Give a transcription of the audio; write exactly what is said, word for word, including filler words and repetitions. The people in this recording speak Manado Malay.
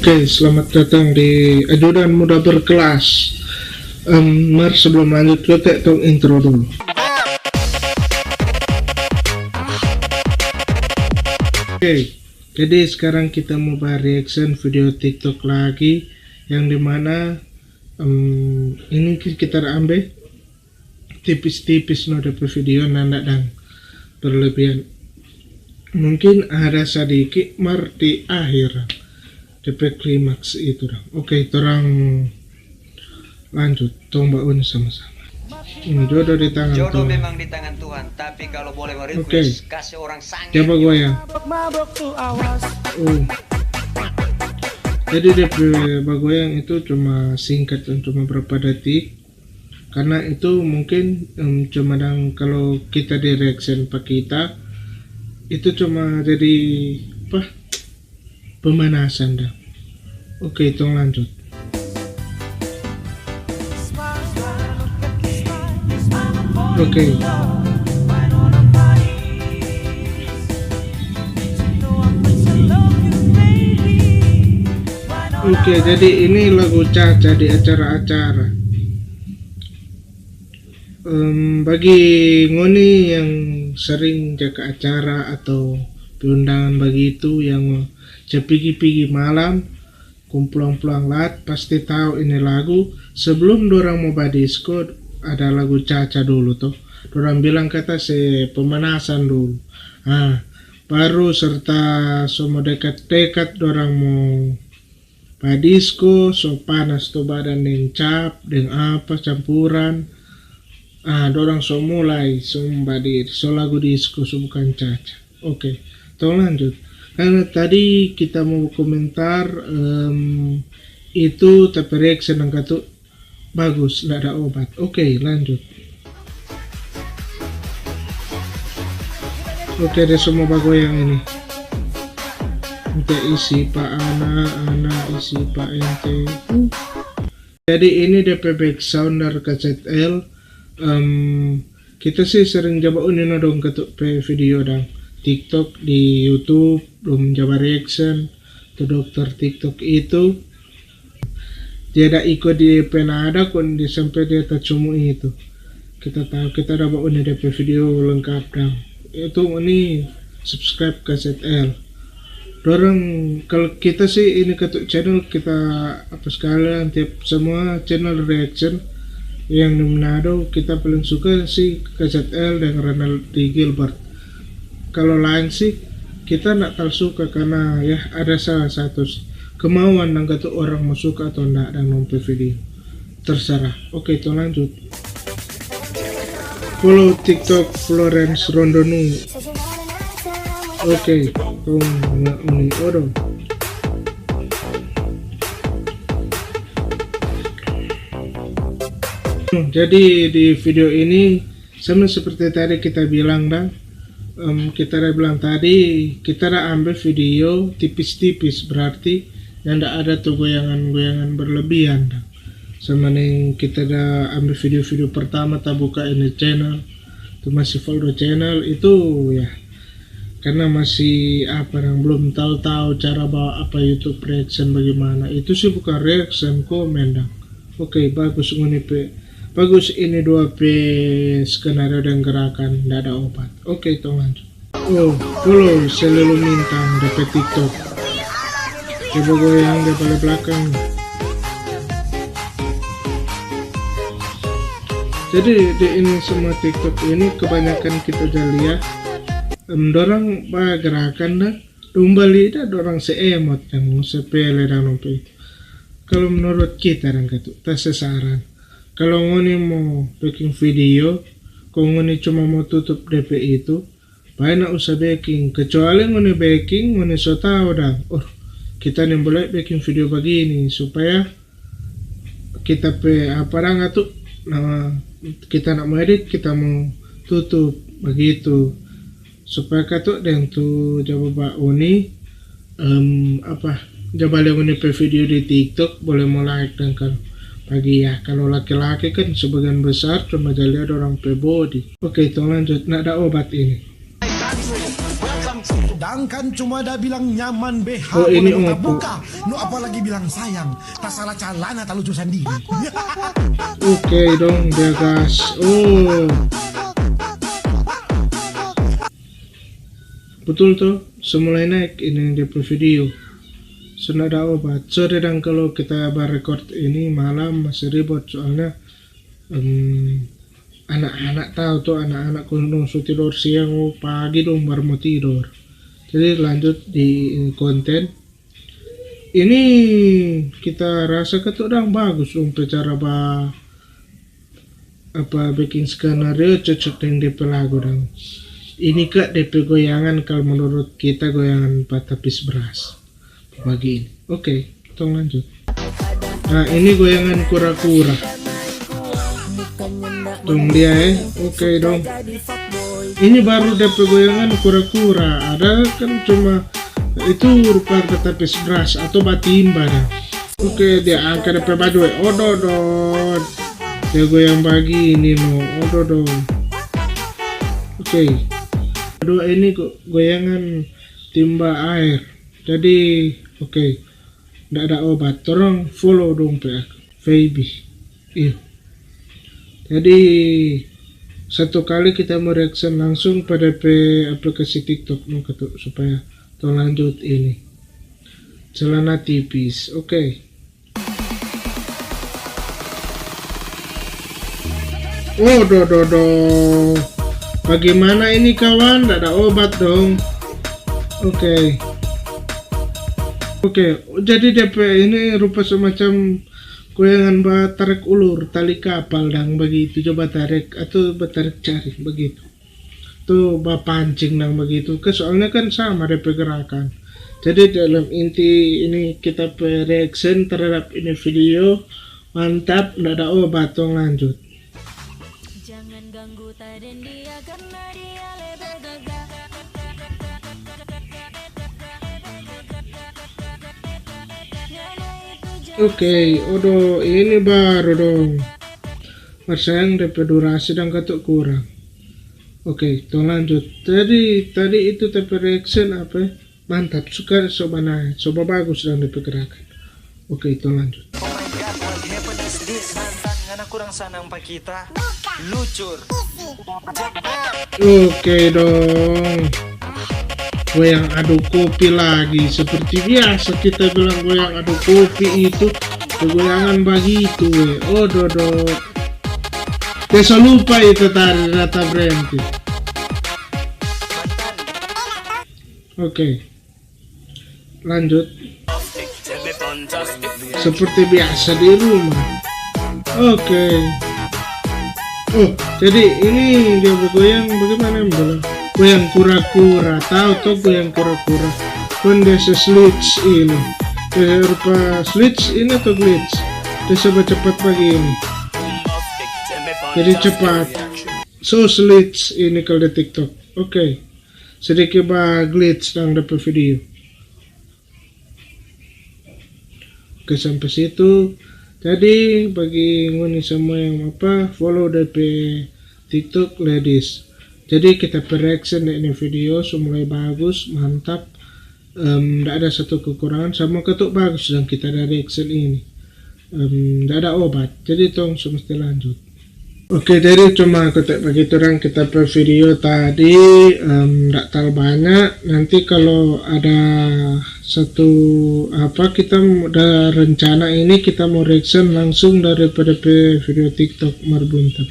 Oke, selamat datang di Ajudan Muda Berkelas. Em, mar sebelum lanjut, kita tong intro dulu. Oke, jadi sekarang kita mau bahas reaction video TikTok lagi, yang dimana, em, ini ki-, kita ambe tipis-tipis no depe video, nanda dang berlebihan. Mungkin ada sadiki, mar di akhir depe klimaks itu dang. Oke, torang lanjut, tong bauni sama-sama. Hmm, jodoh di tangan Jodoh Tuhan. Memang di tangan Tuhan, tapi kalau boleh Oke. Request, kasih orang sange. Dia bagoyang. Oh. Jadi depe bagoyang itu cuma singkat dan cuma berapa detik. Karena itu mungkin, em, cuma dang kalau kita di reaction pa kita, itu cuma jadi, apa, pemanasan dang. Oke, tong lanjut. Oke. Oke, jadi ini lagu Caca di acara-acara. Em, bagi ngoni yang sering ja ka acara atau pe undangan bagitu, yang ja pigi-pigi malam, kong pulang-pulang lat, pasti tau ini lagu. Sebelum dorang mo badisko, ada lagu Caca dulu to. Dorang bilang kata se pemanasan dulu. Ah, baru serta so mo dekat-dekat dorang mo badisko, so panas to badan deng cap, deng apa, campuran. Ah, dorang so mulai, so badiri, so lagu disko, so bukan caca. Oke, tong lanjut. Karena tadi kita mo komentar, em, itu ta pe reaction dang katu bagus, nda ada obat. Oke, lanjut. Oke, dia semua bagoyang ini. Ente isi pa ana, ana isi pa ente. Jadi ini depe back sound dari K Z L. Em, kita sih sering ja bauni no dong katu pe video dang TikTok di YouTube, dong ja ba reaction tu dokter TikTok itu. Dia da iko di pe nada kong dia sampe dia tacumu itu. Kita tau, kita da bauni depe video lengkap dang. Itu ngoni subscribe K Z L. Dorang, kalo kita sih ini katu channel kita apa sekalian, tiap semua channel reaction yang di Manado kita paling suka sih K Z L deng Renaldi Gilbert. Kalo laeng sih kita nda talalu suka karna ya ada salah satu sih kemauan dang katu orang mo suka atau nda dang dong pe video. Terserah. Oke, tong lanjut. Follow TikTok Florence Rondonu. Oke, tong bauni odong. Hmm, jadi di video ini sama seperti tadi kita bilang dang, em, kita da bilang tadi, kita da ambe video tipis-tipis, berarti nyanda ada tu goyangan-goyangan berlebihan dang. Sama deng kita da ambe video-video pertama ta buka ini channel, tu masih Valdo Channel, itu ya karna masih apa dang, belum tau-tau cara bawa apa YouTube reaction bagimana. Itu sih bukan reaction, komen dang. Oke, bagus ngoni pe. Bagus ini dua pe skenario deng gerakan, nda ada obat. Oke, tong lanjut. Oh, follow Selalu Mintang depe TikTok. Coba goyang dia pala belakang. Jadi di ini semua TikTok ini kebanyakan kita ja lia, em, dorang bagerakan dang, dong bali da dorang se emot dang, se pele dang dong pe itu. Kalo menurut kita dang katu, ta se saran. Kalo ngoni mo beking video, kong ngoni cuma mo tutup depe itu, bae nda usa beking, kecuali ngoni beking, ngoni so tau dang, oh, kita nimbole beking video bagini, supaya kita pe apa dang katu, nah, kita nda mo edit, kita mo tutup, bagitu. Supaya katu deng tu ja bauni, em, apa, ja bauni pe video di TikTok, boleh mo like dang kalo bagi ya. Kalo laki-laki kan sebagian besar cuma ja lia dorang pe body. Oke, tong lanjut. Nda ada obat ini. Dangkan cuma ada bilang nyaman B H. Oh, ini boleh opo. Buka, no apalagi bilang sayang. Tak salah calana, tak lucu sandiri. Oke dong, dia gas. Oh. Betul tuh, semulai naik ini dia pe video. Sudah ada obat. Sorry dang kalau kita barekord ini malam masih ribut soalnya, em, anak-anak tahu tuh, anak-anak kong dong su tidor siang, oh, pagi dong baru mo tidor. Jadi lanjut di konten. Ini kita rasa katu dang bagus dong pe cara ba apa biking skenario cocok deng depe lagu dang. Ini kak depe goyangan kal menurut kita goyangan patapis beras. Bagini. Oke, tong lanjut. Nah, ini goyangan kura-kura. Tong lia eh. Oke dong. Ini baru depe goyangan kura-kura. Ada kan cuma itu rupa patapis beras atau batimba dang. Oke, dia angka depe baju eh. Ododot. Dia goyang bagini no. Ododot. Oke. Kedua ini kok goyangan timba aer. Jadi, oke. Ndak ada obat. Torang follow dong pe akun. Feby. Iyo. Jadi, satu kali kita mo reaction langsung pa depe aplikasi TikTok no katu supaya tong lanjut ini. Celana tipis. Oke. Oh, do, do, do. Bagaimana ini kawan? Ndak ada obat dong. Oke. Oke, jadi depe ini rupa semacam goyangan batarik ulur, tali kapal dang bagitu. Coba tarik atau batarik cari bagitu. Tu bapancing nang bagitu ke, soalnya kan sama depe gerakan. Jadi dalam inti ini kita pe reaction terhadap ini video mantap, ndak ada obat, tong lanjut. Jangan ganggu taden dia karena dia lebe gaga. Oke, odo ini baru dong. Mar sayang depe durasi dang katu kurang. Oke, tong lanjut. Tadi tadi itu depe reaction apa? Mantap, suka so banae, so babagus dang depe gerakan. Oke, tong lanjut. Oh my god, what happened is this? Mantan, ngana kurang sanang pa kita. Lucur. Oke dong. Goyang adu kopi lagi. Seperti biasa kita bilang goyang adu kopi itu goyangan bagitu we. Oh dodo. Dia so lupa itu tadi rata berhenti. Oke. Lanjut. Seperti biasa di rumah. Oke. Oh, jadi ini dia bergoyang bagaimana yang bilang? Goyang kura-kura. Tahu toh goyang kura-kura? Kan dia se-slits ini. Dia rupa slits ini atau glitch? Dia coba cepat begini. Jadi cepat. So slits ini kalau di TikTok. Oke. Sedikit ba glitch dang depe video. Oke, sampe situ. Jadi bagi ngoni semua yang apa follow depe TikTok ladies. Jadi kita pe reaction di ini video so mulai bagus, mantap. Em, ndak ada satu kekurangan, sama ketuk bagus dang kita ada reaction ini. Em, ndak ada obat, jadi tong so mesti lanjut. Oke, jadi cuma kote bagitu dang kita pe video tadi, em, ndak talalu banya. Nanti kalo ada satu apa kita mo, ada rencana ini kita mo reaction langsung daripada pe video TikTok mar buntar.